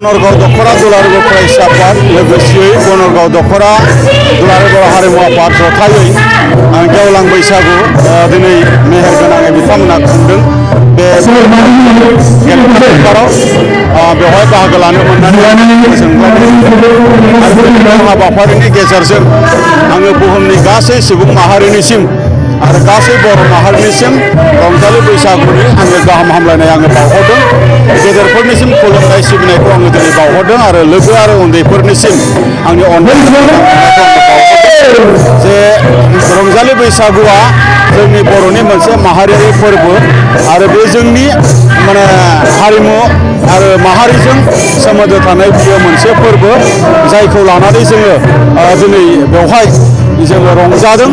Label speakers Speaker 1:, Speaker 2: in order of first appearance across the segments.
Speaker 1: बनरगाव दखरा दुलाराय बर' फरायसा आफाद लोगोसेयै बनरगाव दखरा दुलाराय बर' हारिमु आफाद जथायै गेवलां बैसागु दिनै मेहेरगोनाङै बिथांमोना खुंदों। बे गेलेफोराव बेवहाय बाहागो लानो मोननानै गोजोनग्लायनाय हाबाफारिनि गेजेरजों आङो बुहुमनि गासै सुबुं माहारिनिसिम आरो गासै बर' माहारिनिसिम रंजालि बैसागुनि आङो गाहाम हामलायनाय आङो बावहरदों। गेदेरफोरनिसिम खुलुमनाय सिबिनायखौ आङो दिनै बावहरदों आरो लोगो आरो उन्दैफोरनिसिम आंनि अननायखौ जे रंजालि बैसागुआ जोंनि बर'नि मोनसे माहारियारि फोरबो आरो बे जोंनि हारिमु आरो माहारिजों सोमोन्दो थानाय बियो मोनसे फोरबो जायखौ लानानै जोङो दिनै बेवहाय जोङो रंजादों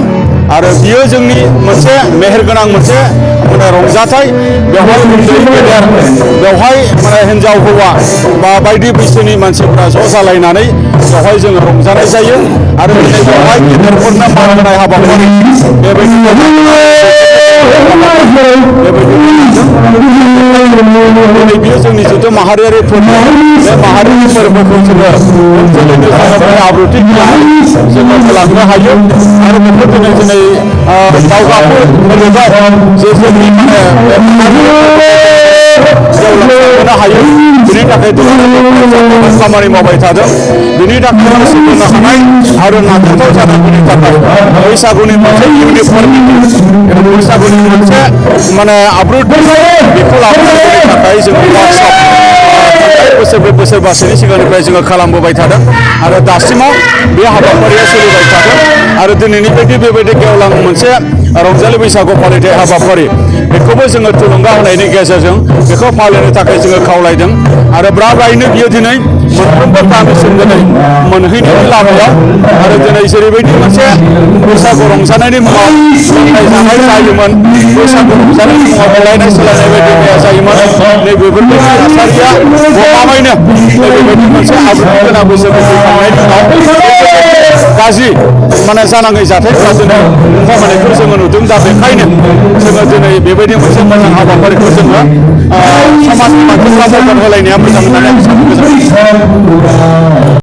Speaker 1: आरो बियो जोंनि मोनसे मेहेरगोनां मोनसे रंजाथाय। बेवहाय उन्दै गेदेर बेवहाय हिन्जाव हौवा बा बायदि बैसोनि मानसिफ्रा ज' जालायनानै बेवहाय जोङो रंजानाय जायो आरो दिनै बेवहाय गेदेरफोरनो मान होनाय हाबाफारि बेबायदि बियो जोंनि जिथु माहारियारि फोरबो बे माहारियारि फोरबोखौ जोङो आब्रुथि जोङो होलांनो हायो आरो बेखौ दिनै दावगाफु मुलुगाव जे जोंनि जौगानो हायो बिनि थाखाय खामानि मावबाय थादों। बिनि थाखाय सोलोंनो हानाय आरो नाजाथाव जानायनि थाखाय बैसागुनि मोनसे इउनिफर्मिटि बैसागुनि मोनसे आब्रुथि बेखौ लाबोनायनि थाखाय जोङो वार्कशप बोसोरब्रै बोसोरबासोनि सिगांनिफ्राय जोङो खालामबोबाय थादों आरो दासिमाव बे हाबाफारिया सोलिबाय थादों आरो दिनैनि बायदि बेबायदि गेवलां मोनसे रंजालि बैसागु फालिथाय हाबाफारि बेखौबो जोङो थुलुंगा होनायनि गेजेरजों बेखौ फालिनो थाखाय जोङो खावलायदों आरो ब्रायैनो बियो दिनै मोनफ्रोमबो गामिसिम दिनै मोनहैनायनि लामायाव आरो दिनै जेरैबायदि मोनसे बैसागु रंजानायनि मुङाव लोंनाय जानाय जायोमोन बैसागु रंजानायनि मुङाव बुलायनाय सोलायनाय बायदि जायोमोन नैबेफोरबायदि थासारिया गमामायैनो नैबेबायदि मोनसे आब्रुथि गोनां बैसागु फैखांनायनि उनाव गाज्रि जानाङै जाथायफोरा दिनै खमायनायखौ जोङो नुदों। दा बेखायनो जोङो दिनै बेबायदि मोनसे मोजां हाबाफारिखौ जोङो समाजनि मानसिफ्रा मदद होलायनाया मोजां होननानै आं सानो।